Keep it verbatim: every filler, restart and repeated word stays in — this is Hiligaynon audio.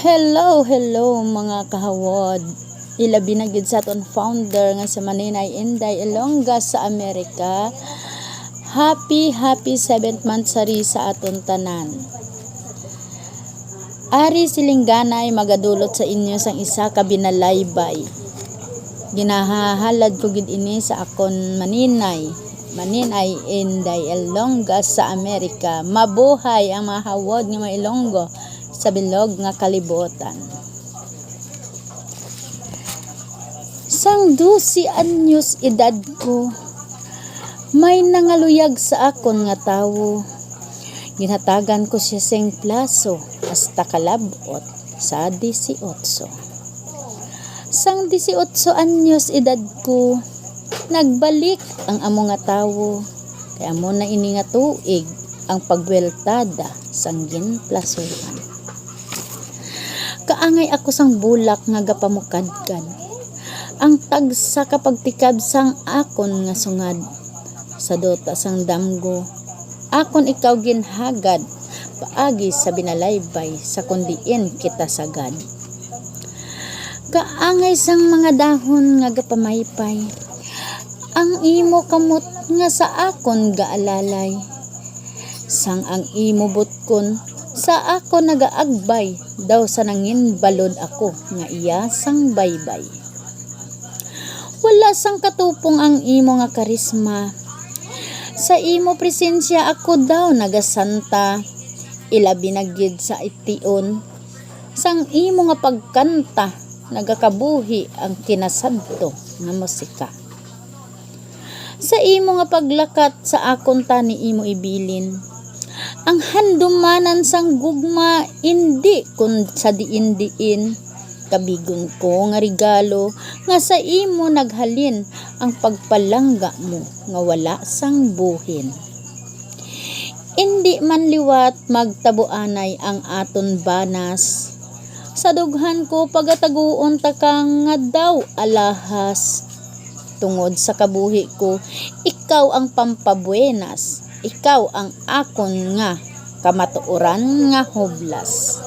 Hello, hello, mga kahawod. Ilabi na gid sa aton founder nga si Maninay Inday Ilongga sa Amerika. Happy, happy seventh monthsary sa aton tanan. Ari, silingganay magadulot sa inyo sang isa ka binalaybay. Ginahahalad ko gid ini sa akon maninay, Maninay Inday Ilongga sa Amerika. Mabuhay ang mga hawod nga mga Ilonggo sa bilog nga kalibutan. Sang dose anyos edad ko, may nangaluyag sa akon nga tawo. Ginhatagan ko siya sing plaso hasta kalab-ot sa disiotso. Sang disiotso anyos edad ko, nagbalik ang amo nga tawo, kay amo na ini nga tuig ang pagweltada sang ginplasuhan. Kaangay ako sang bulak nga gapamukadkad, ang tagsa ka pagtikab sang akon nga sungad. Sa duta sang damgo, akon ikaw ginhagad paagi sa binalaybay sa kon diin kita sagad. Kaangay sang mga dahon nga gapamaypay, ang imo kamot nga sa akon gaalalay. Sang ang imo butkon sa akon nagaagbay, daw sa nanginbalod ako nga iya sang baybay. Wala sang katupong ang imo nga karisma. Sa imo presensya ako daw nagasanta, ilabi na gid sa ition. Sang imo nga pagkanta, nagakabuhi ang kinasadto nga musika. Sa imo nga paglakat sa akon tani imo ibilin. Ang handumanan sang gugma, indi kun sa diin-diin. Kabigon ko nga regalo nga sa imo naghalin ang pagpalangga mo nga wala sang buhin. Indi man liwat magtabuanay ang aton banas. Sa dughan ko pagataguon ta ka nga daw alahas. Tungod sa kabuhi ko, ikaw ang pampabuenas, ikaw ang akon nga kamatuoran nga hublas.